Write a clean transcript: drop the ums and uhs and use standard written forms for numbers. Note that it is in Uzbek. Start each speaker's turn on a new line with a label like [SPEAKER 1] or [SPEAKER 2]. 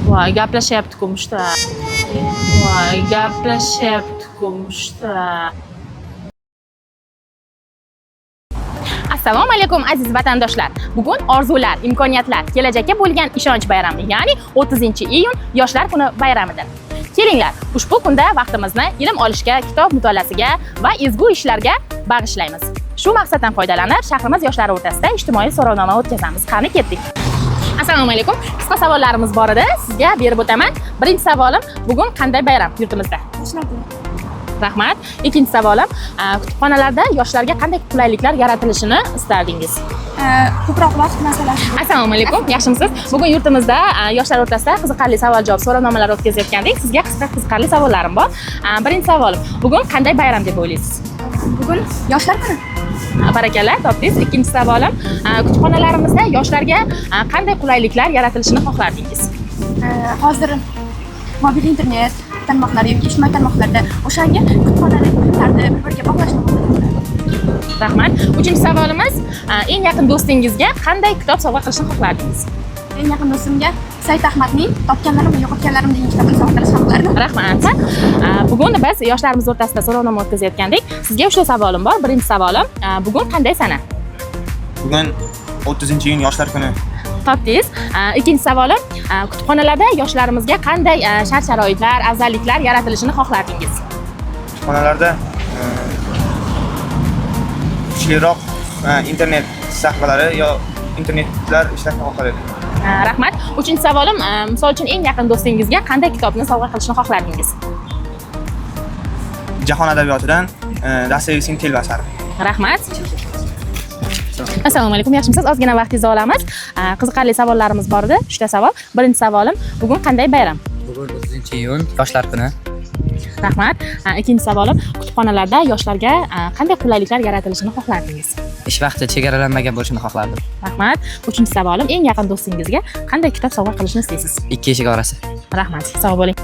[SPEAKER 1] Voy, gaplashyapti-ku mushtlar. Voy, gaplashyapti-ku mushtlar. Assalomu alaykum, aziz vatandoshlar. Bugun orzular, imkoniyatlar, kelajakka bo'lgan ishonch bayrami, ya'ni 30-iyun Yoshlar kuni bayramidir. Kelinglar, ushbu kunda vaqtimizni ilm olishga, kitob mutolaasiga va ezgu ishlarga bag'ishlaymiz. Shu maqsaddan foydalanib, shahrimiz yoshlari o'rtasida ijtimoiy so'rovnoma o'tkazamiz. Qani, ketdik. Assalomu alaykum. Qisqa savollarimiz bor edi, sizga berib o'taman. Birinchi savolim: bugun qanday bayram yurtimizda?
[SPEAKER 2] Yoshlar kuni.
[SPEAKER 1] Rahmat. Ikkinchi savolim, kutubxonalarda yoshlarga qanday qulayliklar yaratilishini istardingiz?
[SPEAKER 2] Ko'proq vaqt masalasi.
[SPEAKER 1] Assalomu alaykum, yaxshimisiz? Bugun yurtimizda yoshlar o'rtasida qiziqarli savol-javob so'rovnomalar o'tkazayotgandik. Sizga qisqa qiziqarli savollarim bor. Birinchi savolim: bugun qanday bayram deb o'ylaysiz?
[SPEAKER 2] Bugun Yoshlar kuni.
[SPEAKER 1] Barakalla, topdingiz. Ikkinchi savolim, kutubxonalarimizda yoshlarga qanday qulayliklar yaratilishini xohlardingiz?
[SPEAKER 2] Hozir mobil internet tarmoqlari yoki ijtimoiy tarmoqlarda, o'shanga kutubxonada bilimlarni bir-biriga bog'lashni xohlardim.
[SPEAKER 1] Rahmat. Uchinchi savolimiz, eng yaqin do'stingizga qanday kitob sovg'a qilishni xohlardingiz?
[SPEAKER 2] Eng yaqin do'stimga Said Ahmadning "Topganlarim va yo'qotganlarim" degan kitobini sovg'a qilishni xohlardim.
[SPEAKER 1] Rahmat. Bugun biz yoshlarimiz o'rtasida so'rovnoma o'tkazayotgandik. Sizga uchta savolim bor. Birinchi savolim, bugun qanday sana?
[SPEAKER 3] Bugun 30-iyun, Yoshlar kuni.
[SPEAKER 1] Topdingiz. Ikkinchi savolim, kutubxonalarda yoshlarimizga qanday shart-sharoitlar, afzalliklar yaratilishini xohlardingiz?
[SPEAKER 3] Kutubxonalarda kuchliroq internet sahifalari yo internetlar ishlashni xohlar edim.
[SPEAKER 1] Rahmat. Uchinchi savolim, misol uchun, eng yaqin do'stingizga qanday kitobni sovg'a qilishni xohlardingiz?
[SPEAKER 3] Jahon adabiyotidan Dostoyevskiyning "Telba" asari.
[SPEAKER 1] Rahmat. Assalomu alaykum, yaxshimisiz? Ozgina vaqtingizni olamiz. Qiziqarli savollarimiz bor edi. Uchta savol. Birinchi savolim, bugun qanday bayram?
[SPEAKER 4] Bugun 30-iyun, Yoshlar kuni.
[SPEAKER 1] Rahmat. Ikkinchi savolim, kutubxonalarda yoshlarga qanday qulayliklar yaratilishini xohlardingiz?
[SPEAKER 4] Ish vaqti chegaralanmagan bo'lishini xohlardim.
[SPEAKER 1] Rahmat. Uchinchi savolim, eng yaqin do'stingizga qanday kitob sovg'a qilishni istaysiz?
[SPEAKER 4] "Ikki eshik orasi".
[SPEAKER 1] Rahmat. Sog' bo'ling.